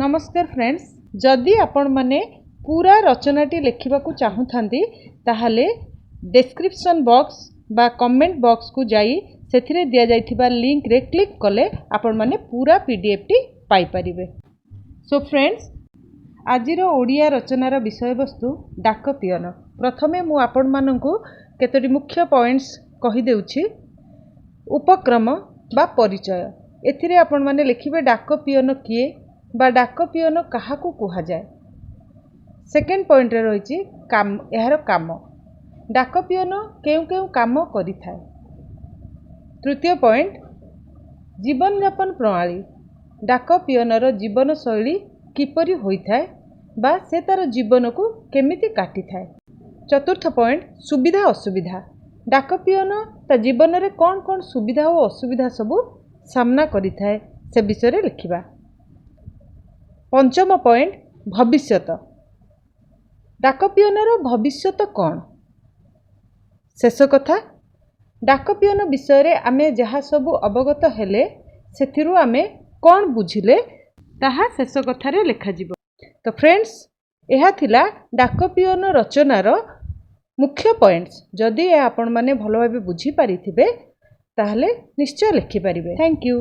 ନମସ୍କାର ଫ୍ରେଣ୍ଡସ୍, ଯଦି ଆପଣମାନେ ପୁରା ରଚନାଟି ଲେଖିବାକୁ ଚାହୁଁଥାନ୍ତି, ତାହେଲେ ଡେସ୍କ୍ରିପସନ୍ ବକ୍ସ ବା କମେଣ୍ଟ ବକ୍ସକୁ ଯାଇ ସେଥିରେ ଦିଆଯାଇଥିବା ଲିଙ୍କରେ କ୍ଲିକ୍ କଲେ ଆପଣମାନେ ପୁରା ପିଡିଏଫ୍ଟି ପାଇପାରିବେ। ସୋ ଫ୍ରେଣ୍ଡସ୍, ଆଜିର ଓଡ଼ିଆ ରଚନାର ବିଷୟବସ୍ତୁ ଡାକ ପିଅନ। ପ୍ରଥମେ ମୁଁ ଆପଣମାନଙ୍କୁ କେତୋଟି ମୁଖ୍ୟ ପଏଣ୍ଟସ୍ କହିଦେଉଛି। ଉପକ୍ରମ ବା ପରିଚୟ, ଏଥିରେ ଆପଣମାନେ ଲେଖିବେ ଡାକ ପିଅନ କିଏ ବା ଡାକ ପିଅନ କାହାକୁ କୁହାଯାଏ। ସେକେଣ୍ଡ ପଏଣ୍ଟରେ ରହିଛି କାମ, ଏହାର କାମ, ଡାକ ପିଅନ କେଉଁ କେଉଁ କାମ କରିଥାଏ। ତୃତୀୟ ପଏଣ୍ଟ, ଜୀବନଯାପନ ପ୍ରଣାଳୀ, ଡାକ ପିଅନର ଜୀବନଶୈଳୀ କିପରି ହୋଇଥାଏ ବା ସେ ତା'ର ଜୀବନକୁ କେମିତି କାଟିଥାଏ। ଚତୁର୍ଥ ପଏଣ୍ଟ, ସୁବିଧା ଅସୁବିଧା, ଡାକ ପିଅନ ତା ଜୀବନରେ କ'ଣ କ'ଣ ସୁବିଧା ଓ ଅସୁବିଧା ସବୁ ସାମ୍ନା କରିଥାଏ, ସେ ବିଷୟରେ ଲେଖିବା। ପଞ୍ଚମ ପଏଣ୍ଟ, ଭବିଷ୍ୟତ, ଡାକ ପିଅନର ଭବିଷ୍ୟତ କ'ଣ। ଶେଷ କଥା, ଡାକ ପିଅନ ବିଷୟରେ ଆମେ ଯାହା ସବୁ ଅବଗତ ହେଲେ, ସେଥିରୁ ଆମେ କ'ଣ ବୁଝିଲେ, ତାହା ଶେଷ କଥାରେ ଲେଖାଯିବ। ତ ଫ୍ରେଣ୍ଡସ୍, ଏହା ଥିଲା ଡାକ ପିଅନ ରଚନାର ମୁଖ୍ୟ ପଏଣ୍ଟସ୍। ଯଦି ଏହା ଆପଣମାନେ ଭଲ ଭାବେ ବୁଝିପାରିଥିବେ, ତାହେଲେ ନିଶ୍ଚୟ ଲେଖିପାରିବେ। Thank you.